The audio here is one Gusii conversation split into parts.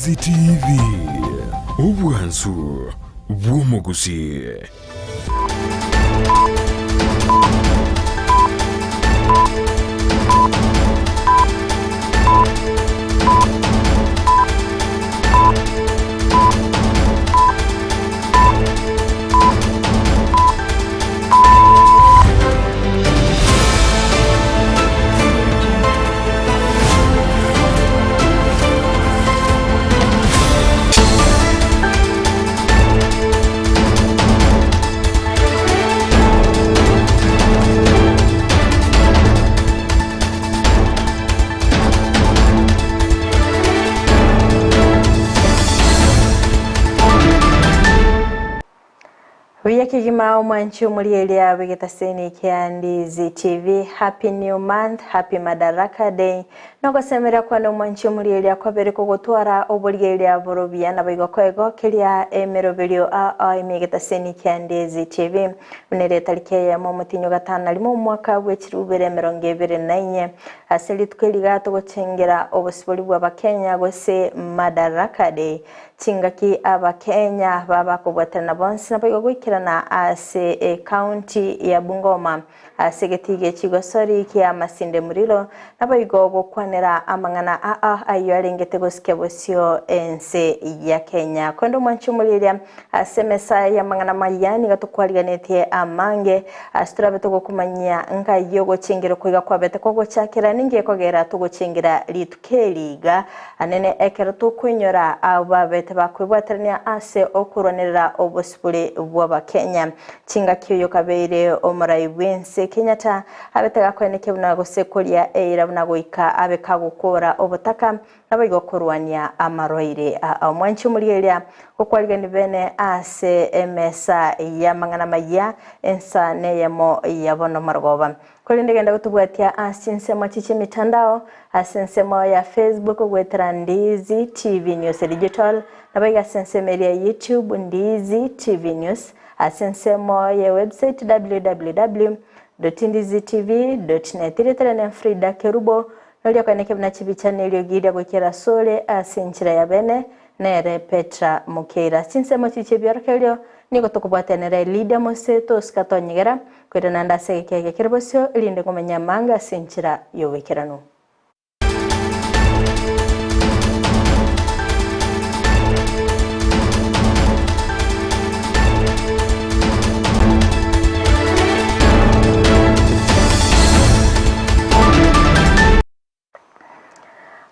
Ndizi TV, obwansu bw'omogusii. Buya kegima omwanchi omorieria bw'egetaseni kia Ndizi TV Happy new month, happy Madaraka day Nogosemeria kwane omwanchi omorieria kwabere kogotwara oborieria borobuya naboigo koegokeria emeroberio ao ime egetaseni kia Ndizi TV Buna ere etariki eyemo omotienyi o gatano na rimo omwaka bwe chirubere 24 ase rituko eri iga togochengera obosibori bw'Abakenya gose Madaraka Day Chingaki Abakenya babakobwaterana bonsi naboigo goikerana ase ecounty ya Bungoma ase egetii gie chigosori kia Masinde Muliro naboigo gokwanera amang'ana aa ayio arengete gosikia bosio ense ya Kenya. Korende omwanchi omorieria ase emesa y'amang'ana maya nigo tokwariganetie amange ase torabe togokomanyia ng'ai ogochengera okoiga kwabete kogochakera ninki gekogera togochengera rituko eri iga Anene ekero tokoinyora abwo babete bakwebwaterania ase okorwanerera obosibore bw'Abakenya. Chingaki oyo kabeire omorai bw'ense Kenyatta abete gakoenekia buna gose koria eira buna goika abe kagokora obotaka naboigo korwania amarwaire aa. Omwanchi omorigereria gokwarigani bene ase emesa y'amang'ana mayia ensa neyemo ya bono marogoba. Korende genda gotobwatia ase chinsemo echi chi'emitandao, ase ensemo ya Facebook goetera Ndizi TV News Digital, naboigo ase ensemo eria ya YouTube Ndizi TV News, ase ensemo ye website www.ndizitv.net. Erieta riane Frida Kerubo, noria koeneke buna chibicha na eriogi riria goikera asore ase enchera ya bene, Nere Petra Mokeira. Chinsemo echi chi'ebiorokererio nigo tokobwatanera Lydia Mose tosika tonyegera, koira naende ase egeka eke kere bosio, erinde komenya amange ase enchera y'oboikeranu.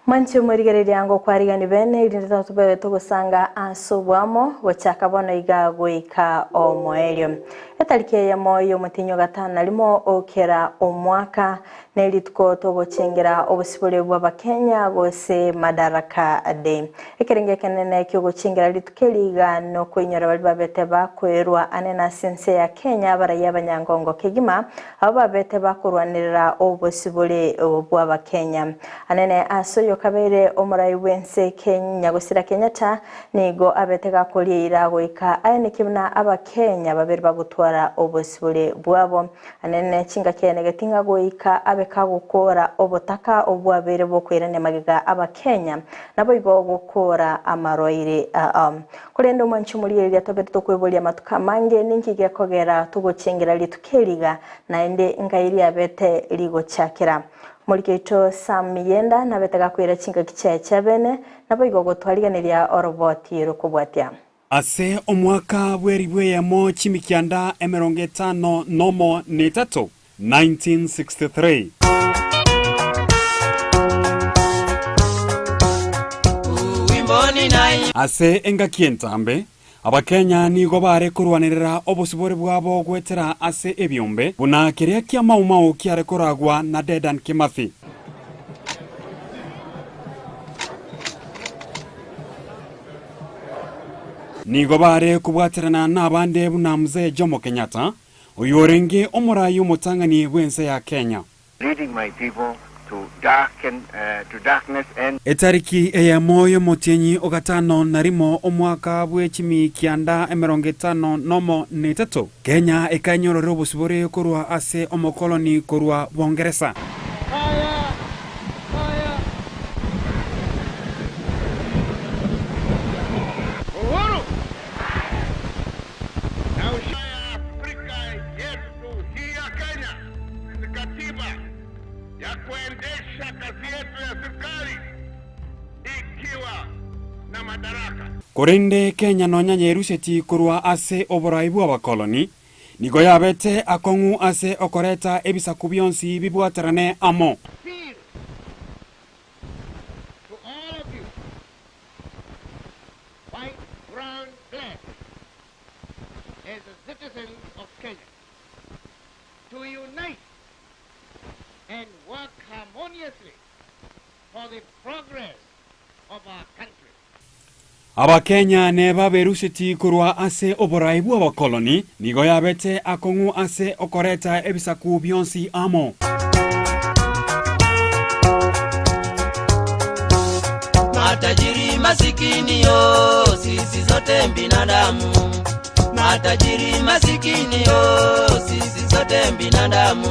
Mwanche omorigereria ngokwarigani bene, erinde tatobe togosanga ase oboamo, gochaka bono iga goika omoerio. Etariki eyemo y'omotienyi o gatano na rimo o kera omwaka, nerituko togochengera obosibore bw'Abakenya gose Madaraka Day. Ekerengo ekenene ki'ogochengera rituko eri iga nokoinyora baria babete bakoerwa anene ase ense ya Kenya abaraiyo abanyangongo kegima, Abwo babete bakorwanerera obosibore bw'Abakenya. Anene ase oyo kabeire omorai bw'ense Kenya gosira Kenyatta nigo abete gakoria eira goika aeneke buna Abakenya babere bagotwara obosibore bwabo. Anene chingaki aenegeti ng'a goika abe kagokora obotaka obwabeire bokoirania magega Abakenya naboigo gokora amarwaire aa. Korende omwanchi omorigereria tobete tokweboria amatuko amange, ninki gekogera togochengera rituko eri iga, naende ngai riabete rigochakera? Omoriki oito Sam Miyenda nabete gakoira chingaki chiaye chiabene, naboigo gotwarigeneria oroboti rokobwatia. Ase omwaka bw'eribu eyemo chimikianda 51 nomo na etato, 1963. Ase engaki entambe, Abakenya nigo bare korwanerera obosibore bwabo goetera ase ebiombe buna keria kia Mau Mau kiare koragwa na Dedan Kimathi. Nigo bare kobwaterana nabande buna Mzee Jomo Kenyatta, Oyorenge omoraai omotang'ani bw'ense ya Kenya. Leading my people to darken, to darkness and. Etariki eyemo y'omotienyi o gatano na rimo omwaka bwe chimi kianda 51 nomo na etato, Kenya ekainyorera obosibore korwa ase omokoloni korwa Bongeresa. yetu ya serikali ikiwa na madaraka. Korende Kenya nonya yeruseti korwa ase oborai bw'abakoloni, nigo yabete akong'u ase okoreta ebisaku bionsi bibwaterane amo. Appeal to all of you, white, brown, black, as the citizens of Kenya, to unite and work harmoniously for the progress of our country. Abakenya neba beruseti korwa ase oborai bw'abakoloni, nigo yabete akong'u ase okoreta ebisaku bionsi amo. Matajiri masikini yo, sisi zote binadamu. Matajiri masikini yo, sisi zote binadamu.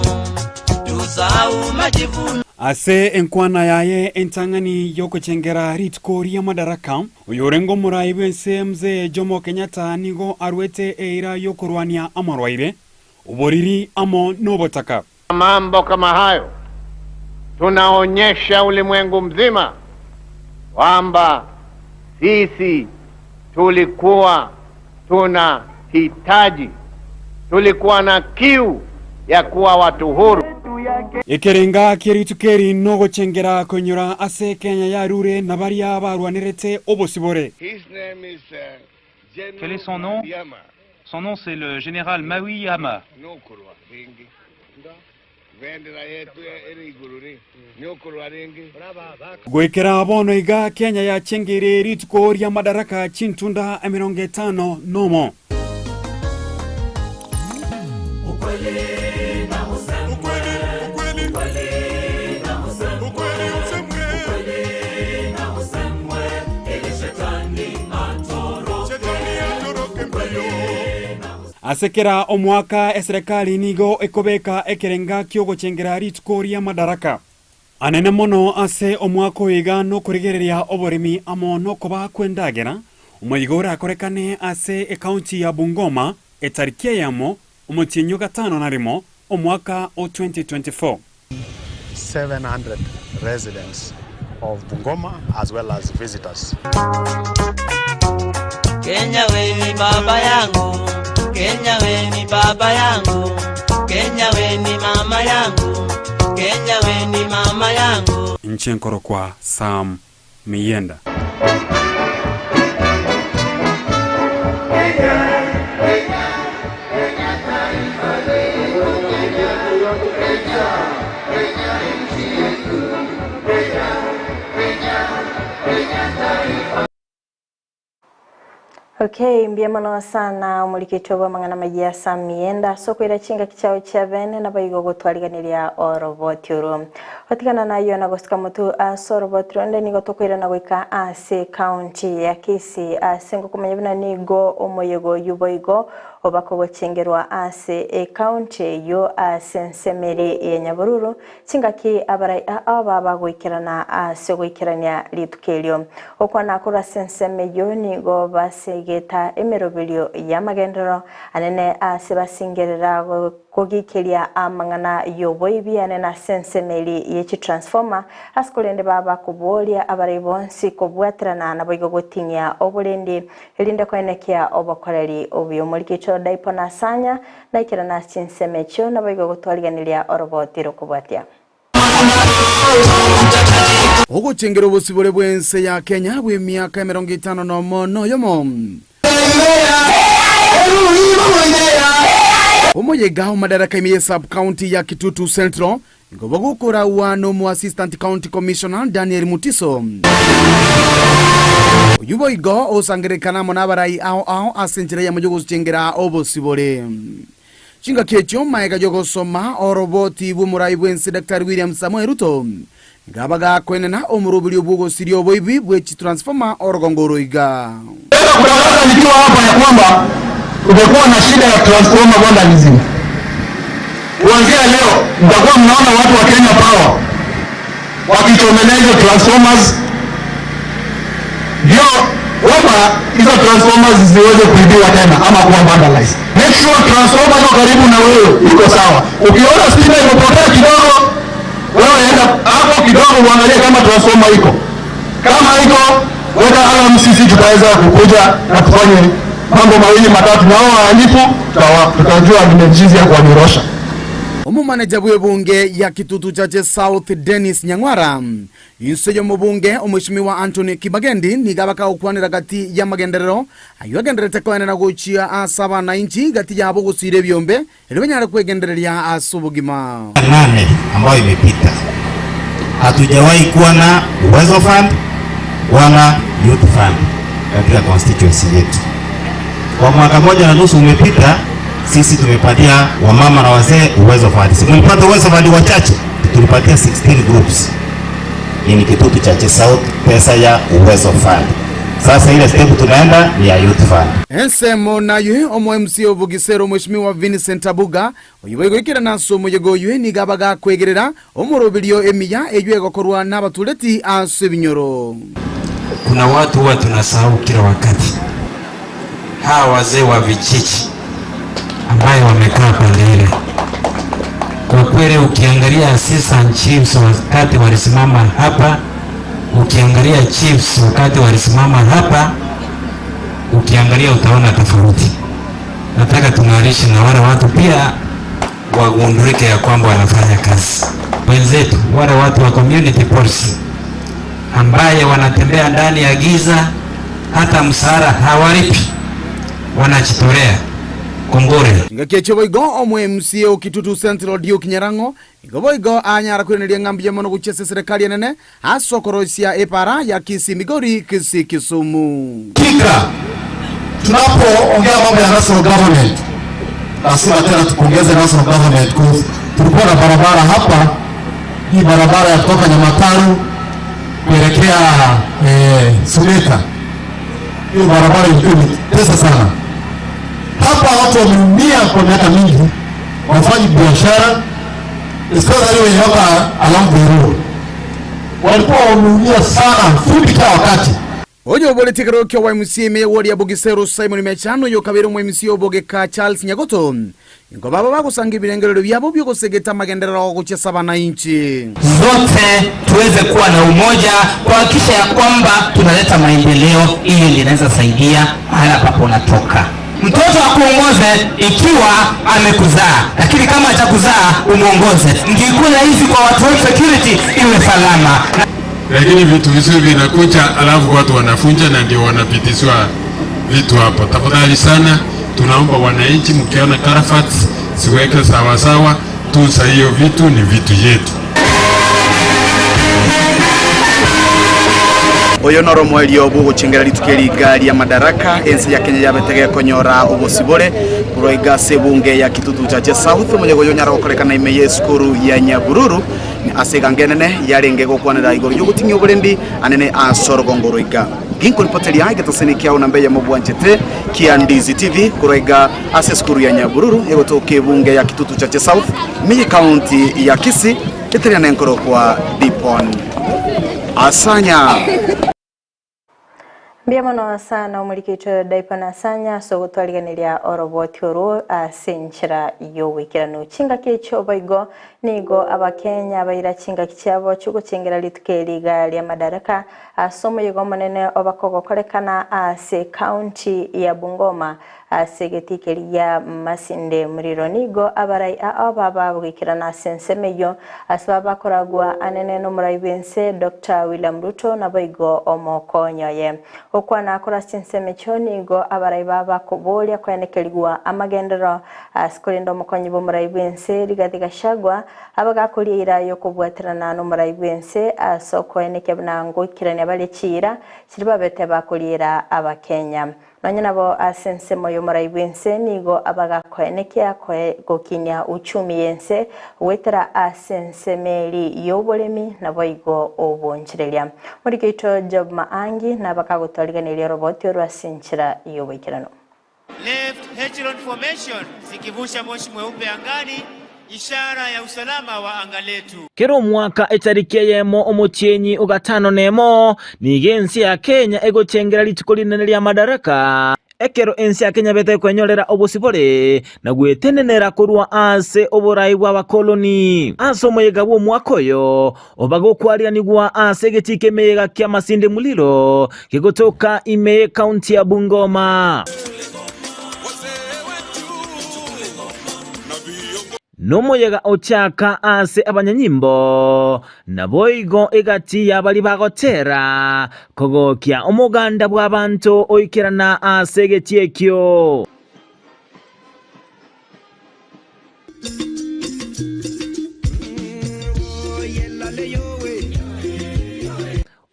Tusahau majivuno. Ase enkwana yaye entang'ani y'ogochengera rituko ri'amadaraka, oyorenge omorai bw'ense Mzee Jomo Kenyatta nigo arwete eira y'okorwania amarwaire, oboriri amo nobotaka. Mambo kama hayo tunaonyesha ulimwengu mzima kwamba sisi tulikuwa tunahitaji, tulikuwa na kiu ya kuwa watu huru. Ekerenga kie rituko eri nogochengera koinyora ase Kenya yarure na baria barwanerete obosibore. His name is, General Quel est son nom? Mariama. Son nom, c'est le général Maui Hama. Nokorwa ringi. Bendera yetu eri iguru ri. Nyokorwa ringi. Goikera bono iga Kenya yachengire rituko ria madaraka chintunda 51. Asekera omwaka eserikali nigo ekobeka ekerenga kiogochengera rituko ria madaraka. Anene mono ase omwaka oiga nokorigereria oboremi amo nokoba kwendagera, omoigo orakorekane ase ekaunti ya Bungoma etariki eyemo omotienyi 51 omwaka o 2024. 700 residents of Bungoma as well as visitors. Kenya we ni baba yangu, Kenya we ni baba yangu, Kenya we ni mama yangu, Kenya we ni mama yangu. Nchenkoro kwa Sam Miyenda. Okay, mbiamano sana omulikitwa bwa mang'ana magia Sam Mienda sokwira chinga kichao chia bene na baigo gotwariganiria oroboti oro otigana nayo na gosika mutu ase oroboti ronde nigo tokwirana goika ase county ya Kisii ase ngokumanya buna nigo omoyego yuboigo obakogochengerwa ase ecounty eyo ase nsemeri ya Nyabururu chingaki abarai aba bagoikerana ase goikerania rituko erio okwana akora ase ensemo eyo nigo basegeta emeroberio ya magendero anene ase basingerera kogikeria amang'ana yoboibi anene ase ensemeri yechitransformer ase korende baba koboria abarai bonsi kobwaterana nabo igo goting'ia oborendi erinde koenekia obokoreri obuya omorikicho daipo nasanya naikera ase chinsemo echio nabo igo gotwariganiria oroboti rokobwatia. Ogochengera obosibore bwense ya Kenya bwa emiaka 51 oyomo. Omoyega omadaraka ime ye sub county ya Kitutu Central nigo bagokorawa nomo assistant county commissioner Daniel Mutiso. Oyu boigo osangerekana amo nabarai ao ao ase enchera yamo yogochengera obosibore. Chingaki echio maega yogosoma oroboti bw'omorai bwense Daktari William Samoei Ruto ngaba gakwenena omoroberi obwogosiria oboibi bwechitransformer orogongo oroiga. Kutangaza nikiwa hapa ya kwamba utakuwa na shida ya transformer vandalism. Kuanzia leo mtakuwa mnaona watu wa Kenya Power wakichomelea hizo transformers, ndio kwamba hizo transformers zisiweze kuibiwa tena ama kuwa vandalized. Make sure transformer iko karibu na wewe iko sawa. Ukiona stima imepotea kidogo, Wewe enda hapo kidogo uangalie kama transformer iko. Kama iko, weka alarm, sisi tutaweza kukuja na tufanye mambo mawili matatu, na hao wahalifu tutajua ni jinsi ya kuwanyorosha. Omomaneja bw'ebunge ya Kitutu Chache South Dennis Nyang'wara, inse y'omobunge Omweshimiwa Anthony Kibagendi nigo abakagokwanera gati y'amagenderero ayio agendererete koenena gochia ase abanainchi gati yabo gosiira ebiombe erio banyare kwegendereria ase obogima. Nane ambayo imepita hatujawahi kuwa na Uwezo Fund wala Youth Fund katika constituency yetu. Kwa mwaka moja na nusu umepita, sisi tumepatia wamama na wazee Uwezo Fund. Si mlipata Uwezo Fund wachache, tulipatia 16 groups in Kitutu Chache South pesa ya Uwezo Fund. Sasa ile step tunaenda ni ya Youth Fund. Ensemo naye omo MCA o Bugisero Mweshimiwa Vincent Abuga oyio boigo goikerana ase omoyega oyio nigo abagakwegerera omoroberio emiya eyio egokorwa nabatureti ase ebinyoro. Kuna watu huwa tunasahau kila wakati, hawa wazee wa vijiji ambaye wamekaa pande ile. Kwa kweli ukiangalia assistant chiefs wakati walisimama hapa, ukiangalia chiefs wakati walisimama hapa, ukiangalia utaona tofauti. Nataka tung'arishe na wale watu pia wagundulike ya kwamba wanafanya kazi. Wenzetu wale watu wa community policy ambaye wanatembea ndani ya giza, hata mshahara hawalipi, wanajitolea. Kongore. Engaki echio boigo omo MCA o Kitutu Central Duke Nyarang'o nigo boigo anyara koiraneria ng'a mbuya mono gochia ase eserekari enene ase okoroisia epara ya Kisii Migori Kisii Kisumu. Hakika tunapoongea mambo ya national government lazima tena tupongeze national government cause tulikuwa na barabara hapa, hii barabara ya kutoka Nyamataru kuelekea eh, Suneka. Hiyo barabara ilikuwa imetesa sana. Hapa watu wameumia kwa miaka mingi, wafanyi biashara especially wenye wako along the road walikuwa wameumia sana, vumbi kila wakati. Oyoboretie ekerogo kia YMCA ime y'Eworia Bogiseru Simon Mechano, oyokabere omo-MCA Obogeka Charles Nyagoto, nigo baba bagosanga ebirengererio biabo bi'ogosegeta amagenderero gochia ase abanainchi. Zote tuweze kuwa na umoja kuhakikisha ya kwamba tunaleta maendeleo ili linaweza saidia mahala ambapo unatoka. Mtoto akuongoze ikiwa amekuzaa, lakini kama hajakuzaa umuongoze. Ngikula hizi kwa watu wa security iwe salama. Lakini vitu vizuri vinakuja, alafu watu wanafunja na ndio wanapitishwa vitu hapo. Tafadhali sana, tunaomba wananchi, mkiona karafati siweke sawasawa, tunza hiyo vitu, ni vitu yetu. Oyo noro omoerio bw'ogochengera rituko eri iga ria Madaraka, ense ya Kenya yabete gekonyora obosibore korwa iga ase ebunge ya Kitutu Chache South, omoyega oyo onyare gokorekana ime y'esukuru ya Nyabururu ase eganga enene yarenge gokwanera igoro y'ogoting'ia oborendi anene ase orogongo rwa iga. Ginkoripoteria egetaseni kiao namba eyemo bwanchete kia Ndizi TV korwa iga ase esukuru ya Nyabururu egotoka ebunge ya Kitutu Chache South ime y'ecounty ya Kisii eteria nenkorokwa Dipon Asanya. Mbuya mono sana omoriki oito Dipon Asanya ase ogotwarigeneria oroboti orwo ase enchera y'ogoikeranu. Chingaki echio boigo nigo Abakenya baira chingaki chiabo chi'ogochengera rituko eri iga ria Madaraka ase omoyega omonene obakogokorekana ase ecounty ya Bungoma Ase egetii keria gia Masinde Muliro nigo abarai ao baba goikerana ase ensemo eyio, ase baba bakoragwa anene nomorai bw'ense Doctor William Ruto naboigo omokonyi oye. Gokwana korwa ase chinsemo echio nigo abarai baba koboria koenekerigwa amagenderero ase korenda omokonyi bw'omorai bw'ense Rigathi Gachagua abagakoria eira y'okobwaterana nomorai bw'ense ase okoenekia buna ngoikerania bare chiira chiria babete bakoriera abakenya. Nonya nabo ase ensemo y'omorai bw'ense nigo abagakoenekia gokinia uchumi y'ense goetera ase ensemo eri y'oboremi naboigo obonchereria. Moriki oito Job Maangi nabakagotwariganeria oroboti orwo ase enchera y'oboikeranu. Left Echelon Formation zikivusha moshi mweupe angani, ishara ya usalama wa anga letu. Kera omwaka etariki eyemo omotienyi o gatano nemo, nigo ense ya Kenya egochengera rituko rinene ria Madaraka. Ekero ense ya Kenya bete kwenyorera obosibore na gwetenenera korwa ase oborai bw'abakoloni. Ase omoyega bw'omwaka oyo obagokwarianigwa ase egetii ki'emeyega kia Masinde Muliro kegotoka ime y'ekaunti ya Bungoma. Nomoyega ochaka ase abanyanyimbo, naboigo egati y'abaria bagotera, kogokia omoganda bw'abanto oikerana ase egetii ekio.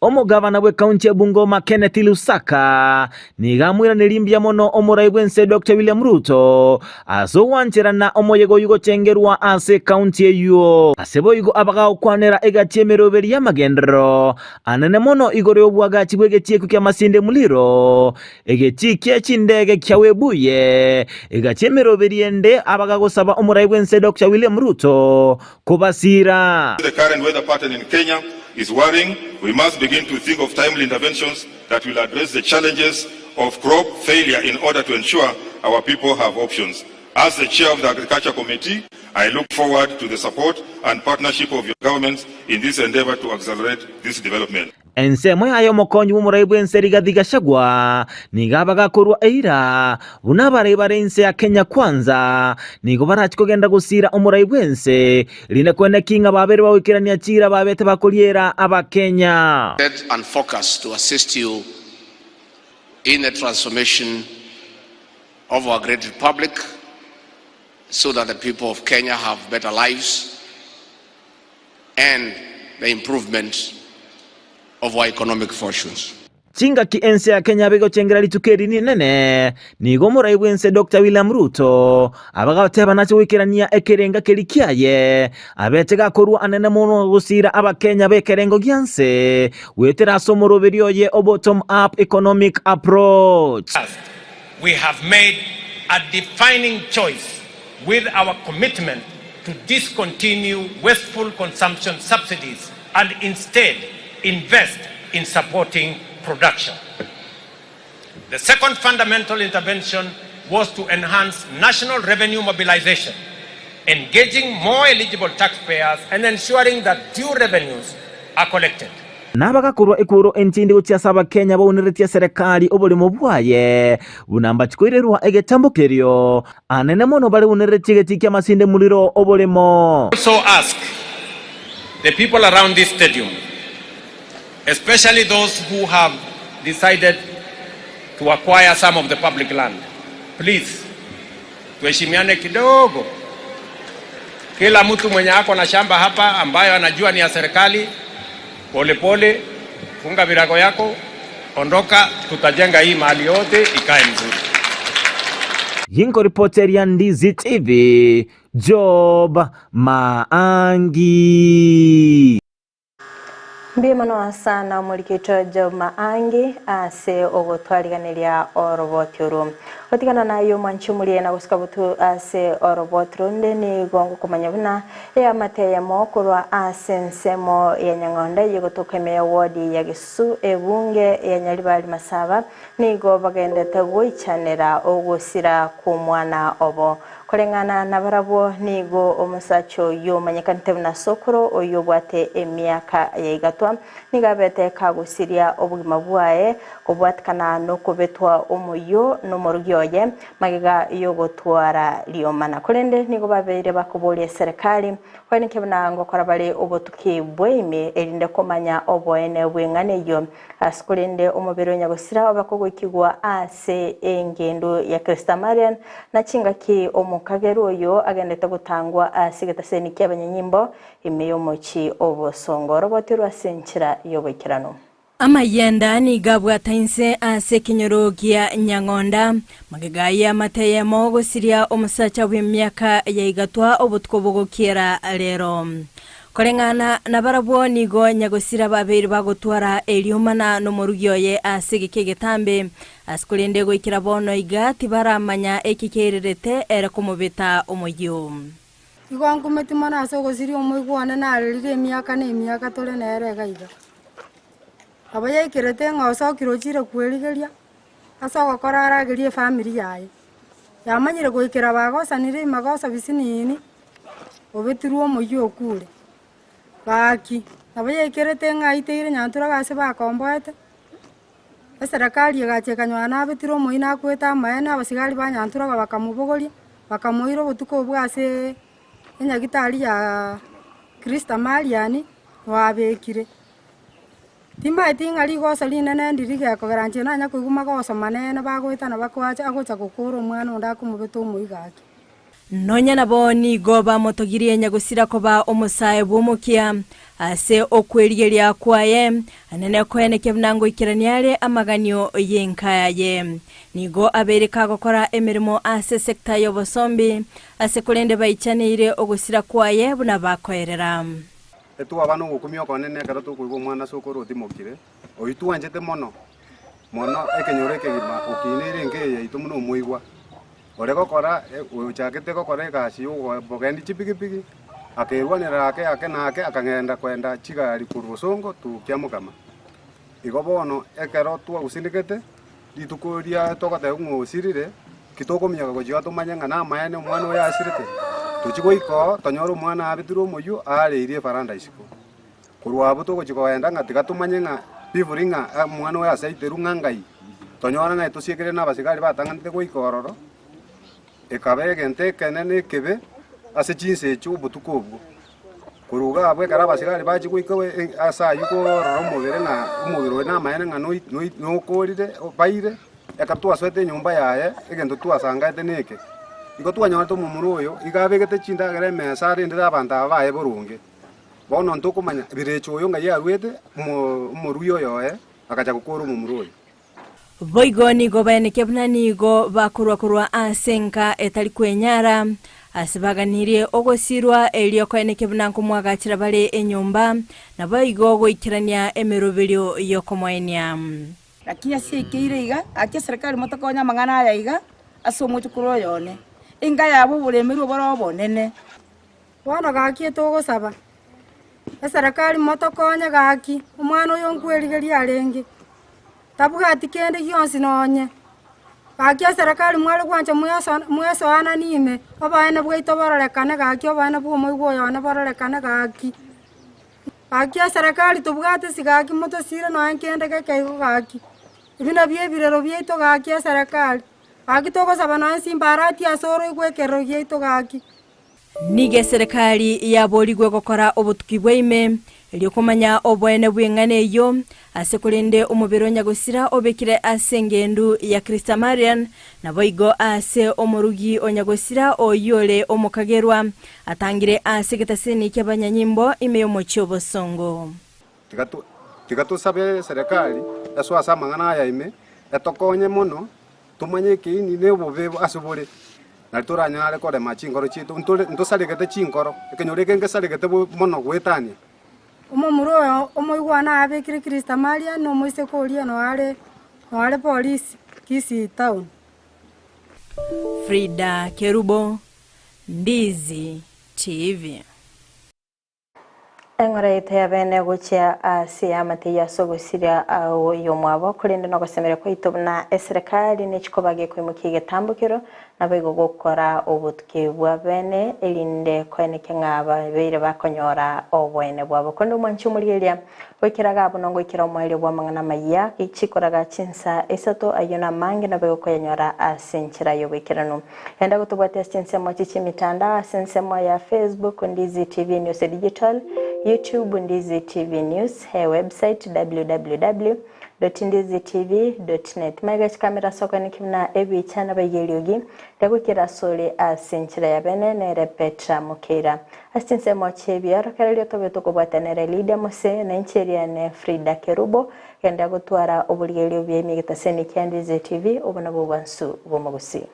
Omogabana bw'ekaunti ya Bungoma Kenneth Lusaka nigo amoiranerie mbuya mono omorai bw'ense Doctor William Ruto ase ogwancherana omoyega oyio gochengerwa ase ekaunti eyio. Ase boigo abagakwanera egati y'emeroberi y'amagenderero anene mono igoro y'obwagachi bw'egetieko kia Masinde Muliro, egetii kie chindege kia Webuye, egati y'emeroberi ende abagagosaba omorai bw'ense Doctor William Ruto kobasiira. The current weather pattern in Kenya is worrying, we must begin to think of timely interventions that will address the challenges of crop failure in order to ensure our people have options. As the chair of the Agriculture Committee, I look forward to the support and partnership of your governments in this endeavor to accelerate this development. Ensemo yaye omokonyi bw'omorai bw'ense Rigathi Gachagua nigo abagakorwa eira buna abarai bare inse ya Kenya Kwanza nigo barachi kogenda gosiira omorai bw'ense rinde koeneki ng'a babeire bagoikerania chiira babete bakoriera Abakenya. And focus to assist you in the transformation of our great republic so that the people of Kenya have better lives and the improvement of our economic fortunes. Chingaki ense ya Kenya begochengera rituko eri rinene, nigo omorai bw'ense Doctor William Ruto abagoteba nache goikerania ekerenga keria kiaye abete gakorwa anene mono gosiira abakenya b'ekerengo gia nse goetera ase omoroberio oye o Bottom Up Economic Approach. First, we have made a defining choice with our commitment to discontinue wasteful consumption subsidies and instead invest in supporting production. The second fundamental intervention was to enhance national revenue mobilization, engaging more eligible taxpayers and ensuring that due revenues are collected. Nabagakorwa ekuro entindi gochia ase Abakenya bauneretie eserekari oborimo bwaye, buna mbachi koirerwa egetambo kerio, anene mono bare uneretie egetii ki'amasinde muriro oborimo. Also ask the people around this stadium, especially those who have decided to acquire some of the public land, please tuheshimiane kidogo. Kila mtu mwenye ako na shamba hapa ambayo anajua ni ya serikali, polepole, funga virago yako, ondoka, tutajenga hii mahali yote ikae mzuri. Ginkoripoteria Ndizi TV, Job Maangi. Mbuya mono sana omorikito Job Maangi ase ogotwariganeria oroboti oro. Gotigana naye omwanchi omorie na gosuka butu ase oroboti ronde nigo ngokomanya buna eamate eyemo korwa ase ensemo ya Nyang'onda eyio gotoka ime ya ward ya Gesusu ebunge ya Nyaribari Masaba nigo bagendete goichanera ogosira kw'omwana obo. Koreng'ana nabarabwo nigo omosacha oyio omanyekanete buna Sokoro, oyio obwate emiaka ya igatwa, nigo abete kagosiria obogima bwaye kobwatikana nokobetwa omoyio nomorugi oye magega y'ogotwara riomana. Korende nigo babeire bakoboria eserekari koeneke buna ngokora bare obotuki bweime erinde komanya oboene bw'eng'ana eyio. Ase korende omobere o nyagosira obe kogoikigwa ase engendo ya Kristamarian, na chingaki omokagerwa oyo agendete gotangwa ase egetaseni ki'abanyanyimbo ime y'omochie obosongo oroboti orwe ase enchera y'oboikeranu. Amayenda nigo abwata inse ase ekenyoro gia Nyang'onda, magega y'amate eyemo gosiria omosacha bw'emiaka ya igatwa obotuko bogokiera rero. Koreng'ana nabarabwo nigo nyagosira babeire bagotwara eriomana nomorugi oye ase egeka egetambe, ase korende goikera bono iga tibaramanya eki kiairerete ere komobeta omoyio. Igo nkumeti mono ase ogosiria omoigwa one narerire emiaka na emiaka tore nere iga iga. Nabo yaikerete ng'a osokire ochire kwerigeria. Ase ogokora aragerie efamiri yaye. Yamanyire goikera bagosanire imagosa bisinini, obetirwe omoyio okure. Gaki, nabo yaikerete ng'a aiteire nyanturage ase bakomboete, eserekari egacha ekanyora nabetire omoyio nakwete amaene, abasigari ba nyanturage bakamobogoria, bakamoira obotuko obwo aseee enyagitari ya Christa Marian, babekire. Timanyeti ng'a rigoso rinene ndiri gekogera inche nanya koigwa magoso manene bagoetana bakoacha agocha gokora omwana onde akomobeta omoyio gaki. Nonya nabo nigo bamotogirie nyagosira koba omosae bw'omokia ase okwerigeria kwaye, anene koenekia buna ngoikerania are amaganio y'enka yaye. Nigo abeire kagokora emeremo ase esecta y'obosombi, ase korende baichaneire ogosira kwaye buna bakoerera. Etwaba nogokumia okonene ekero tokoigwa omwana ase okoro otimokire, oyio twanchete mono mono ekenyoro ekegima okineire enka eye yaito buna omoigwa, ore gokora oyochakete gokora egasi ya obogendi chipigipigi, akerwanera ake ake na ake akagenda koenda chigari korwa bosongo to kiamokama. Igo bono ekero twagusindekete, rituko riria togoteba ng'a osirire, ki tokominyoka gochia iga tomanye ng'a namaene omwana oyo asirete, tochia goika oo tonyore omwana abetirwe omoyio areirie efaranda isiko. Korwa abwo togochia kogenda ng'a tiga tomanye ng'a bifuri ng'a omwana oyo asaiterwe ng'a ngai, tonyore ng'a etosiekire na abasigari batang'anete goika ororo, ekaba egento ekenene ekebe ase chinsa echio obotuko obwo. Korwa iga abwo ekero abasigari bachia goika ase aywo korora omobere ng'a omobere oyo namaene ng'a noi noi nokorire baire, ekero twasoete enyomba yaye, egento twasangaete neke, igo twanyorete omomura oyo, iga abegete chindagera emesa arendere abanto aba baye boronge. Bono ntokomanya birecha oyo ng'ai arwete, omo omoruya oyo oye, agacha gokora omomura oyo. Boigo nigo baenekia buna nigo bakorwa korwa ase enka etari kwenyara, ase baganirie ogosirwa erio koenekia buna nkomwagachera bare enyomba, naboigo goikerania emeroberio y'okomoenia. Lakini ase ekeire iga, gaki eserekari motokonye amang'ana aya iga ase omochokoro oyo one, enka yabo oboremerwa obore obonene. Bono gaki etogosaba, eserekari motokonye gaki, omwana oyo nkwerigeria arenge, tabwati kende gionsi nonye. Gaki eserekari mware gwancha mweso mwesoanani ime, oboene bwaito bororekane gaki oboene bwa omoigwa oyo one bororekane gaki. Gaki eserekari tobwate ase gaki motosire nonye kende geke igo gaki, ebi nabio ebirero biaito gaki eserekari, gaki togosaba nonye simbarati ase oroigwe ekerero giaito gaki. Nigo eserekari yaborigwe gokora obotuki bwa ime, erio komanya oboene bw'eng'ana eyio, ase korende omobere o nyagosira obekire ase engendu ya Christamarian, naboigo ase omorugi o nyagosira oyio ore omokagerwa, atangire ase egetaseni ki'abanyanyimbo ime y'omochie obosongo. Tiga to tiga tosabe eserekari esoe ase amang'ana aya ime, etokonye mono, tomanye ekeini na obobe ase bore, nari toranyare korema chinkoro chiaito, ntore ntosaregete chinkoro, ekenyoro eke ngesaregete bo mono goetania. Omomura oyo omoigwana abekire Christa Maria na omoiseke oria noare noare polisi Kisii town. Frida Kerubo, Ndizi TV. Eng'ora yaito y'abene gochia ase eamate eyio ase ogosiria oyomwabo, korende nogosemeria kwaito buna eserekari nechikoba gekoimokia egetambokero, naboigo gokora obotuki bw'abene, erinde koenekia ng'a babeire bakonyora oboene bwabo. Korende omwanchi omorigereria, goikera iga abwo nongoikera omoerio bw'amang'ana amayia, chikoraga chinsa isato, ayio namange naboigo koyanyora ase enchera y'oboikeranu. Enda gotobwatia ase chinsemo echi chi'emitandao ase ensemo ya Facebook, Ndizi TV News Digital, YouTube, Ndizi TV News, e website www.ndizitv.net. Maiga chikamera ase okoeneki buna ebicha nabaiga eriogi riagoikera asore ase enchera ya bene nere Petra Mokeira. Ase chinsemo chi'ebiorokererio tobe tokobwatia nere Lydia Mose na inche eriane Frida Kerubo genda gotwara oborigereria obuya ime egetaseni kia Ndizi TV obo nabwo obwansu bw'omogusii.